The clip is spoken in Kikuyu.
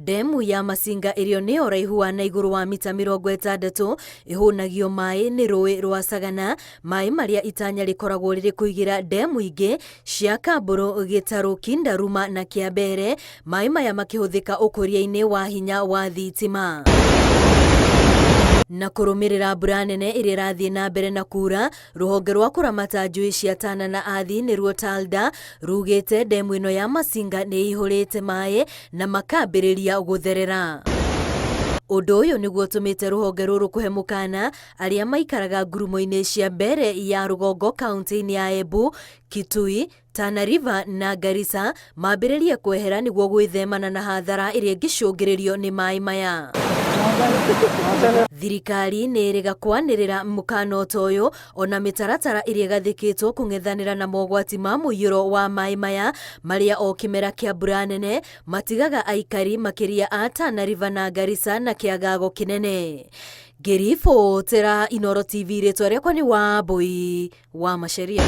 Ndemu ya Masinga ĩrĩa nĩ ũraihu wa na igũrũ wa mita 60 ĩhũnagio maĩ nĩ rũĩ rwa Sagana, maĩ marĩa itanya rĩkoragwo rĩrĩ kũigĩra ndemu ingĩ cia Kambũrũ, Gĩtarũ, Kindaruma na Kĩambere, maĩ maya makĩhũthĩka ũkũria-inĩ wa hinya wa thitima. Na kũrũmĩrĩra mbura nene ĩrĩa ĩrathiĩ na mbere na kuura, Rũhonge rwa kũramata njũĩ cia Tana na Athi nĩruo TALDA rugĩte ndemu ĩno ya Masinga nĩ ĩihũrĩte maĩ na makambĩrĩria gũtherera. Ũndũ ũyũ nĩguo ũtũmĩte rũhonge rũrũ kũhe mũkana arĩa maikaraga ngurumo-inĩ cia Mbeere ya rũgongo kauntĩ-inĩ ya Embu, Kitui, Tana River na Garissa mambĩrĩrie kwehera nĩguo gwĩthemana na hathara ĩrĩa ĩngĩcũngĩrĩrio nĩ maĩ maya. Thirikari nĩ ĩrĩga kwanĩrĩra mũkana ta ũyũ ona mĩtaratara ĩrĩa ĩgathĩkĩtwo kũng'ethanĩra na mogwati ma mũiyũro wa maĩ maya marĩa o kĩmera kĩa mbura nene matigaga aikari makĩria a Tana River na Garissa na kĩagago kĩnene. Ngĩribotera Inooro TV rĩtwa rĩakwa nĩ Wambũi wa Macharia.